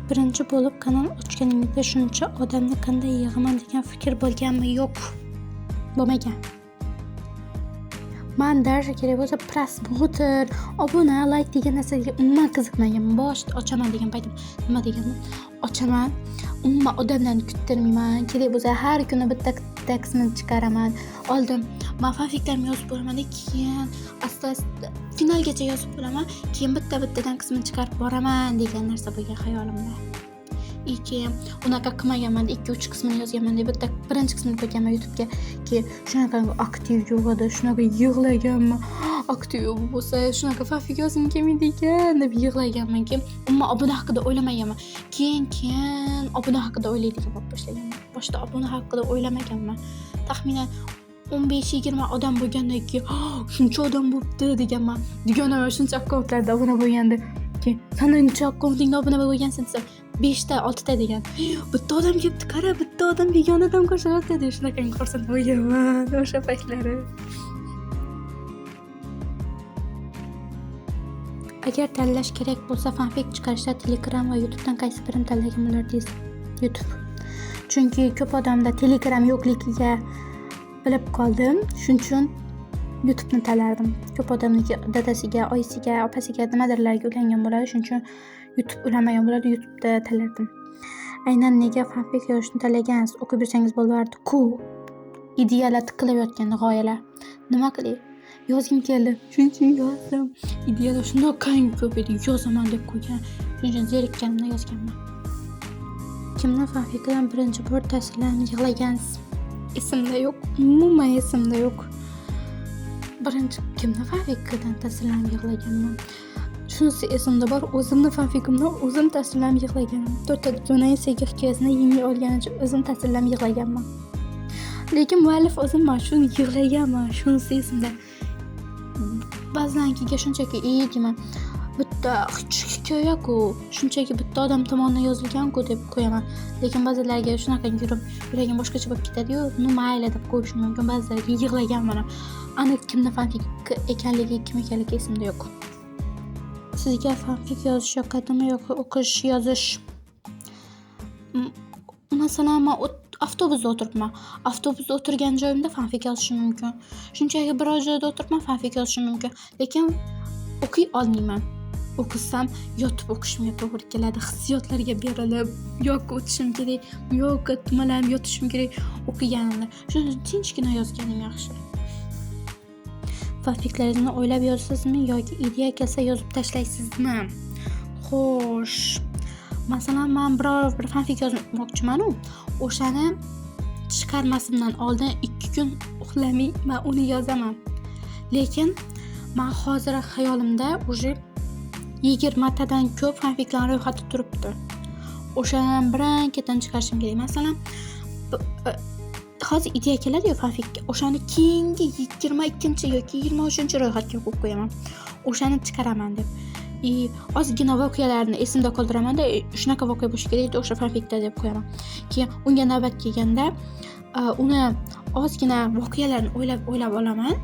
Birinchi bo'lib kanal ochganingizda shuncha odamni qanday yig'aman degan fikr bo'lganmi? Yo'q, bo'lmagan. Man даже kerak bo'lsa prosmotr, obuna, layk degan narsaga umuman qiziqmaganman. Boshida ochaman degan paytim nima deganman? Ochaman, umuman odamlarni kuttirmayman, kerak bo'lsa har kuni bitta bitta qismini chiqaraman. Oldin man fanfiklarimni yozib bo'lamanda keyin asta asta finalgacha yozib bo'laman, keyin bitta bittadan qismini chiqarib boraman degan narsa bo'lgan hayolimda. И keyin unaqa qilmaganmanda ikki uch qismini yozganmanda bitta birinchi qismini qo'yganman YouTubega. Keyin shunaqangi aktiv yo'q edi, shunaqa yig'laganman. Aktiv yo'q bo'lsa shunaqa fanfik yozgim kelmaydi ekan deb yig'laganman. Keyin umuman obuna haqida o'ylamaganman. Keyin keyin obuna haqida o'ylaydigan bo'lib boshlaganman. Boshida obuna haqida o'ylamaganman. Taxminan 15-20 odam bo'lgandan keyin shuncha odam bo'pti deganman. Dugonam shuncha akkauntlarda obuna bo'lgandi. Keyin sani necha akkauntingda obuna bo'lgansan desam, 5ta, 6ta degan. Bitta odam kelibdi, qara, bitta odam begonadan qo'shilyapti deb shunaqangi xursand bo'lganman o'sha paytlari. Agar tanlash kerak bo'lsa, fanfik chiqarishda Telegram va YouTubedan qaysi birini tanlagan bo'lardingiz? YouTube. Chunki ko'p odamda Telegram yo'qligiga bilib qoldim. Shuning uchun YouTubeni tanlardim. Ko'p odamniki dadasiga, oyisiga, opasiga nimadirlarga ulangan bo'ladi. Shuning uchun YouTube ulanmagan bo'ladi, YouTubeda tanlardim. Aynan nega fanfik yozishni tanlagansiz? O'qib yursangiz bo'lardi-ku. Ideyalar tiqilib yotganda g'oyalar. Nima qilay? Yozgim keldi. Shuning uchun yozdim. Ideyalar shunaqangi ko'p edi, yozaman deb qo'ygan. Shuning uchun zerikkanimdan yozganman. Kimni fanfikidan birinchi bor ta'sirlanib yig'lagansiz? Esimda yo'q, umuman esimda yo'q. Birinchi kimni fanfikidan ta'sirlanib yig'laganman? Shunisi esimda bor, o'zimni fanfikimdan o'zim ta'sirlanib yig'laganman. To'rtta dugonaning sevgi hikoyasini yenga olgani uchun o'zim ta'sirlanib yig'laganman. Lekin muallif o'zimman, shuni yig'laganman, shunisi esimda. Ba'zankiga shunchaki deyman, bitta hikoya-ku, shunchaki bitta odam tomonidan yozilgan-ku deb qo'yaman. Lekin ba'zilarga shunaqa yurib, yuragim boshqacha bo'lib ketadi-yu, nu mayli deb qo'yishim mumkin. Ba'zilarga yig'laganman ham. Aniq kimni fanfik ekanligi, kim ekanligi esimda yo'q. Sizga fanfik yozish yoqadimi yoki o'qish, yozish? Masalan, man avtobusda o'tiribman. Avtobusda o'tirgan joyimda fanfik yozishim mumkin. Shunchaki biror joyda o'tiribman, fanfik yozishim mumkin. Lekin o'qiy olmayman. O'qisam yotib o'qishimga to'g'ri keladi. Hissiyotlarga berilib, u yoqqa o'tishim kerak, bu yoqqa dumalanib yotishim kerak o'qiganimda. Shuning uchun tinchgina yozganim yaxshi. Fanfiklaringizni o'ylab yozasizmi yoki ideya kelsa yozib tashlaysizmi? Xo'sh, masalan, man biror bir fanfik yozmoqchiman-u, o'shani chiqarmasimdan oldin 2 kun uxlamay man uni yozaman. Lekin man hozir xayolimda уже 20 tadan ko'p fanfiklar ro'yxati turibdi. O'shadan birin-ketin chiqarishim kerak. Masalan, hozir ideya keladi-yu fanfikka, o'shani keyingi 22 yoki 23 ro'yxatga qo'yib qo'yaman. O'shani chiqaraman deb. И ozgina voqealarni esimda qoldiramanda, shunaqa voqea bo'lishi kerak edi o'sha fanfikda deb qo'yaman. Keyin unga navbat kelganda, uni ozgina voqealarni o'ylab o'ylab olaman.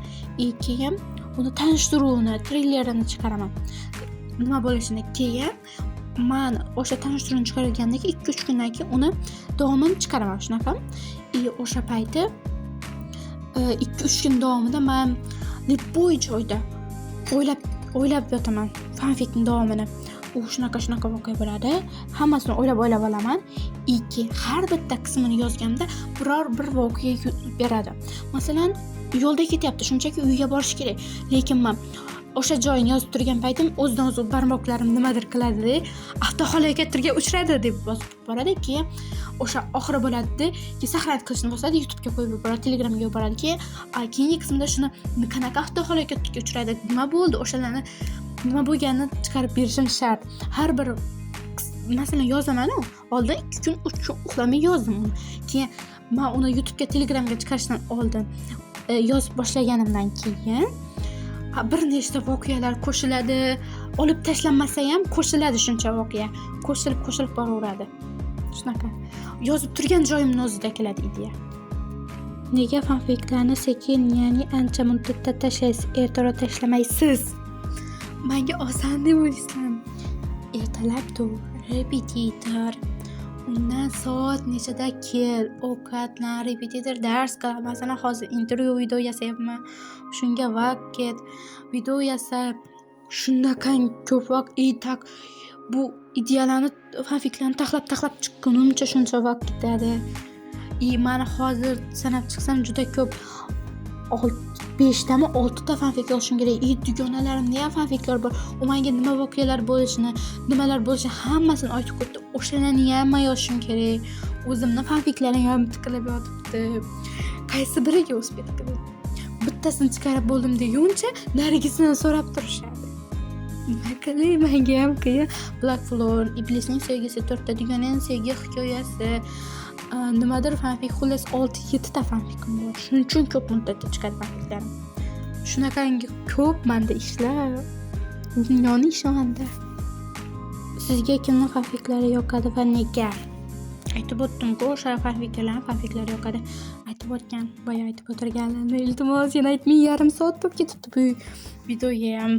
И keyin uni tanishtiruvini, treylerini chiqaraman. Nima bo'lishini keyin man o'sha tanishtiruvni chiqargandan keyin 2-3 kundan keyin uni davomini chiqaraman shunaqa. И o'sha payti 2-3 kun davomida man любой joyda o'ylab o'ylab yotaman fanfikni davomini. U shunaqa shunaqa voqea bo'ladi. Hammasini o'ylab o'ylab olaman. И keyin har bitta qismini yozganimda biror bir voqea yuz beradi. Masalan, yo'lda ketyapti, shunchaki uyga borish kerak. Lekin man o'sha joyini yozib turgan paytim o'zidan o'zi barmoqlarim nimadir qiladi-da, avtohalokatga uchradi deb yozib boradi. Keyin o'sha oxiri bo'ladida, keyin saqlanib qilishni bosadi, YouTubega qo'yib yuboradi, Telegramga yuboradi. Keyin keyingi qismida shuni qanaqa avtohalokatga uchradi, nima bo'ldi, o'shalarni nima bo'lganini chiqarib berishim shart. Har bir masalan yozaman-u, oldin 2 kun, 3 kun uxlamay yozdim uni. Keyin man uni YouTubega, Telegramga chiqarishdan oldin yozib boshlaganimdan keyin bir nechta voqealar qo'shiladi, olib tashlanmasa ham qo'shiladi shuncha voqea. Qo'shilib qo'shilib boraveradi. Shunaqa. Yozib turgan joyimni o'zida keladi ideya. Nega fanfiklarni sekin, ya'ni ancha muddatda tashlaysiz, ertaroq tashlamaysiz? Menga oson deb o'ylaysizlarmi? Ertalab tur, repetitor, undan soat nechada kel, ovqatlan, repetitor, dars qil. Masalan, hozir intervyu video yasayapman. Shunga vaqt ket, video yasab, shunaqangi ko'p vaqt и так bu ideyalarni, fanfiklarni taxlab-taxlab chiqqunimcha shuncha vaqt ketadi. И mani hozir sanab chiqsam, juda ko'p, beshtami, oltita fanfik yozishim kerak. И dugonalarimniyam fanfiklar bor. U menga nima voqealar bo'lishini, nimalar bo'lishini hammasini aytib qo'yibdi. O'shalarniyam man yozishim kerak. O'zimni fanfiklarim ham tiqilib yotibdi. Qaysi biriga успеть qilay? Bittasini chiqarib bo'ldim deguncha, narigisini so'rab turishadi. Nima qilay, mangayam qiyin. Black Floor, Iblisning sevgisi, to'rtta dugonaning sevgi hikoyasi, nimadir fanfik, xullas, olti yettita fanfikim bor. Shuning uchun ko'p muddatda chiqadi fanfiklarim. Shunaqangi ko'p manda ishlar. Dunyoni ishi manda. Sizga kimni fanfiklari yoqadi va nega? Aytib o'tdim-ku, o'sha fanfiklarni fanfiklari yoqadi. Aytib o'tgan, boya aytib o'tirganlarni, iltimos, yana aytmang, yarim soat bo'lib ketibdi bu videoyam.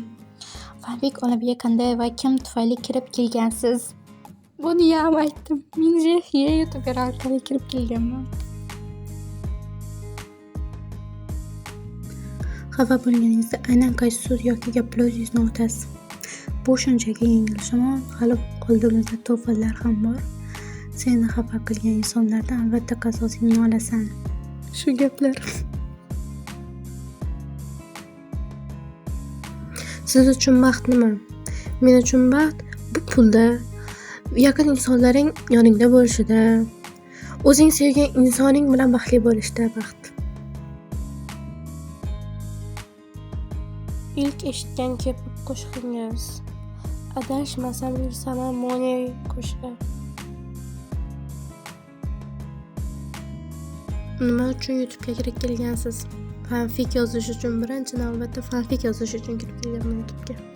Fanfik olamiga qanday va kim tufayli kirib kelgansiz? Buniyam aytdim. Minje youtuber orqali kirib kelganman. Xafa bo'lganingizda aynan qaysi so'z yoki gap bilan o'zingizni ovutasiz? Bu shunchaki yengil shamol, hali oldimizda to'fonlar ham bor. Seni xafa qilgan insonlardan albatta qasosingni olasan. Shu gaplar. Siz uchun baxt nima? Men uchun baxt bu pulda, yaqin insonlaring yoningda bo'lishida, o'zing sevgan insoning bilan baxtli bo'lishda baxt. Ilk eshitgan K-pop qo'shig'ingiz? Adashmasam, Lisani Money qo'shig'i. Nima uchun YouTube'ga kirib kelgansiz? Fanfik yozish uchun, birinchi navbatda fanfik yozish uchun kirib kelganman YouTube'ga.